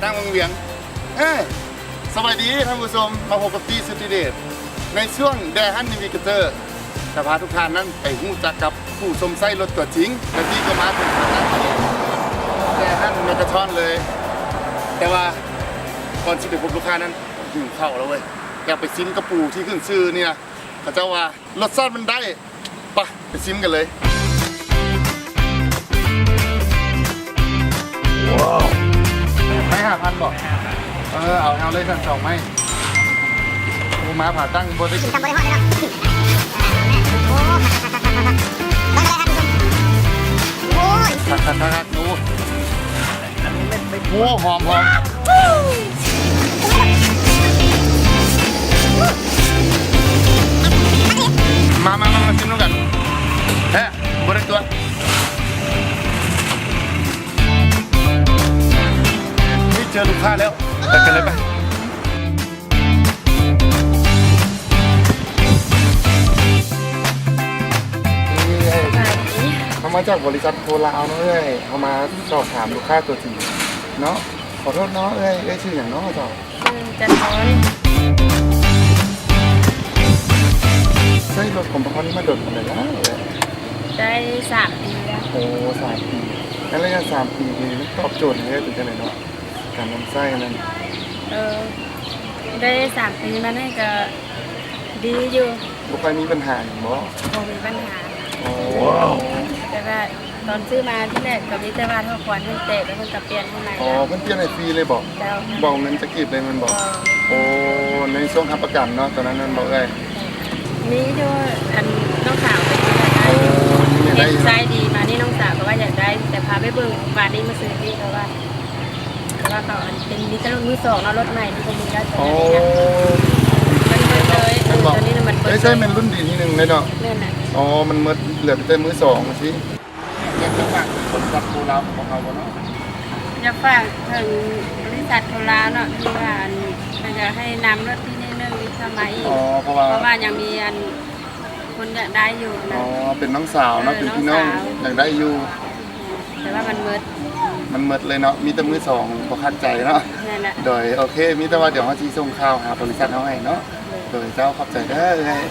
ນາງວັງວຽງ. ເອີ ສະບາຍດີທ່ານຜູ້ຊົມ, ມາພົບກັບຕີສຸດທິເດດ ໃນຊ່ວງ Dare Hunt Navigator ຈະພາທຸກທ່ານນັ້ນໄປຮູ້ຈັກກັບຜູ້ຊົມໃຊ້ລົດຕົວຈິງ ແລະ ຕີກໍມາເຖິງສະຖານທີ່ Dare Hunt Megaton ເລີຍ. ແຕ່ວ່າກ່ອນຊິໄປພົບລູກຄ້ານັ້ນ ຫິວເຂົ້າແລ້ວເວີຍ, ຢາກໄປຊິມກະປູທີ່ຂຶ້ນຊື່ນີ້ນະ ເຂົາເຈົ້າວ່າ ລົດຊາດມັນໄດ້. ປະ ໄປຊິມກັນເລີຍ. ໄມ້ຫ້າພັນບໍ? ເອີ ເອົາ ເອົາເລີຍຊັ້ນສອງໄມ້. ໂອ້ ມາຜາຕັ້ງບໍ່ໄດ້ກິນ ໂອ້ ຄັກໆໆໆ ໂອ້ຍ ຄັກໆໆໆ ໂອ້ ໂອ້ ຫອມໆ. ມາ ມາ ມາ ມາ ຊິມນຳກັນ. ແທ້ ບໍ່ໄດ້ຕົວະ. ນີ້ເຈີລູກຄ້າແລ້ວ. ໄປກັນເລີຍ ໄປ. ເອີ ເຮົາມາຈາກບໍລິສັດໂຄລາວເນາະເອື້ອຍ, ເຮົາມາສອບຖາມລູກຄ້າຕົວຈິງເນາະ. ຂໍໂທດເນາະເອື້ອຍ, ເອື້ອຍຊື່ຫຍັງເນາະເຈົ້າ? ຊື່ຈັນທອນ. ໃຊ້ລົດຂອງປະພອນນີ້ມາດົນປານໃດແລ້ວເອື້ອຍ? ໄດ້ສາມປີແລ້ວ. ໂອ້ ສາມປີ. ໃນໄລຍະສາມປີນີ້ ມັນຕອບໂຈດໃຫ້ເອື້ອຍເປັນຈັ່ງໃດເນາະ ການນຳໃຊ້ອັນນັ້ນ? ເອີ ໄດ້ສາມປີມານີ້ກໍດີຢູ່. ບໍ່ຄ່ອຍມີບັນຫາຫຍັງບໍ? ບໍ່ມີບັນຫາ. ໂອ້ ແຕ່ວ່າຕອນຊື້ມາທີແລກກໍມີແຕ່ວ່າທໍ່ຄວັນມັນແຕກ ແລ້ວເພິ່ນກໍປ່ຽນໃຫ້ໃໝ່. ອໍ ເພິ່ນປ່ຽນໃຫ້ຟຣີເລີຍບໍ? ເຈົ້າ. ບໍ່ເອົາເງິນຈັກກີບເລີຍແມ່ນບໍ? ບໍ່. ໂອ້ ໃນຊ່ວງຮັບປະກັນເນາະ ຕອນນັ້ນແມ່ນບໍ່ເອື້ອຍ? ມີຢູ່ ອັນນ້ອງສາວເພິ່ນກໍຢາກໄດ້. ໂອ້ ຢາກໄດ້ຢູ່. ເຫັນໃຊ້ດີມານີ້ ນ້ອງສາວກໍວ່າຢາກໄດ້ ແຕ່ພາໄປເບິ່ງ ວານນີ້ມາຊື້ນີ້ກໍວ່າ ແຕ່ວ່າເຂົາອັນເປັນມີແຕ່ລົດມືສອງເນາະ, ລົດໃໝ່ມັນບໍ່ມີແລ້ວ. ອໍ ມັນເບິດເລີຍ. ແມ່ນບໍ່? ຕົວນີ້ນະມັນເບິດເລີຍ. ເອີຍ ໃຊ່ແມ່ນລຸ້ນດີທີໜຶ່ງເລີຍເນາະ. ແມ່ນນະ. ອໍ ມັນໝົດ ເຫຼືອແຕ່ມືສອງຊີ້. ຢາກຈະຝາກເຖິງບໍລິສັດໂຄລາວຂອງພວກເຮົາບໍ່ເນາະ? ຢາກຝາກເຖິງບໍລິສັດໂຄລາວເນາະ ທີ່ວ່າອັນ ເພິ່ນຢາກໃຫ້ນຳລົດທີ່ໜຶ່ງນີ້ເຂົ້າມາອີກ. ອໍ ເພາະວ່າ ເພາະວ່າຍັງມີອັນ ຄົນຢາກໄດ້ຢູ່ນະ. ອໍ ເປັນນ້ອງສາວເນາະ. ເອີ ເປັນພີ່ນ້ອງ ນ້ອງສາວ ຢາກໄດ້ຢູ່ ແຕ່ວ່າມັນໝົດ ມັນໝົດເລີຍເນາະ. ມີແຕ່ມືສອງ ບໍ່ຄັກໃຈເນາະ. ແມ່ນລະ. ໂດຍ ໂອເຄ ມີແຕ່ວ່າດຽວເຮົາຊິສົ່ງຂ່າວຫາບໍລິສັດເຮົາໃຫ້ເນາະ. ໂດຍ ເຈົ້າ ຂອບໃຈເດີເອື້ອຍ.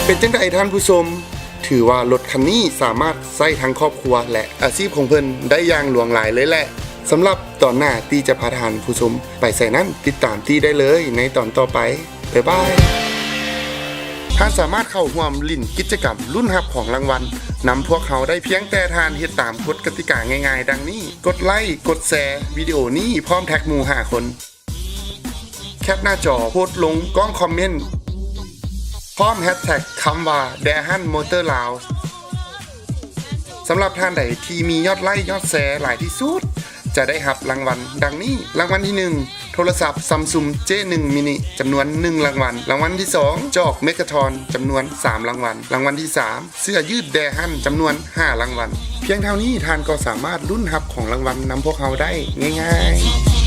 ເປັນຈັ່ງໃດທ່ານຜູ້ຊົມ? ຖືວ່າລົດຄັນນີ້ສາມາດໃຊ້ທັງຄອບຄົວ ແລະ ອາຊີບຂອງເພິ່ນໄດ້ຢ່າງຫຼວງຫຼາຍເລີຍແຫຼະ. ສຳລັບຕອນໜ້າ ຕີຈະພາທ່ານຜູ້ຊົມໄປໃສນັ້ນ ຕິດຕາມຕີໄດ້ເລີຍໃນຕອນຕໍ່ໄປ. ບາຍບາຍ. ທ່ານສາມາດເຂົ້າຮ່ວມຫຼິ້ນກິດຈະກຳລຸ້ນຮັບຂອງລາງວັນນຳພວກເຮົາໄດ້ ພຽງແຕ່ທ່ານເຮັດຕາມກົດກະຕິກາງ່າຍໆ ດັ່ງນີ້: ກົດໄລ, ກົດແຊວິດີໂອນີ້ ພ້ອມແທັກໝູ່ຫ້າຄົນ. ແຄປໜ້າຈໍໂພສລົງກ້ອງຄອມເມັນ ພ້ອມແຮັດແທັກຄຳວ່າ Dare Hunt Motor Lao. ສຳລັບທ່ານໃດທີ່ມີຍອດໄລ ຍອດແຊຫຼາຍທີ່ສຸດ ຈະໄດ້ຮັບລາງວັນດັ່ງນີ້: ລາງວັນທີໜຶ່ງ ໂທລະສັບ Samsung J ໜຶ່ງ mini ຈຳນວນໜຶ່ງລາງວັນ, ລາງວັນທີສອງ ຈອກ Megaton ຈຳນວນສາມລາງວັນ, ລາງວັນທີສາມ ເສື້ອຍືດ Dare Hunt ຈຳນວນຫ້າລາງວັນ. ພຽງເທົ່ານີ້ທ່ານກໍສາມາດລຸ້ນຮັບຂອງລາງວັນນຳພວກເຮົາໄດ້ງ່າຍໆ.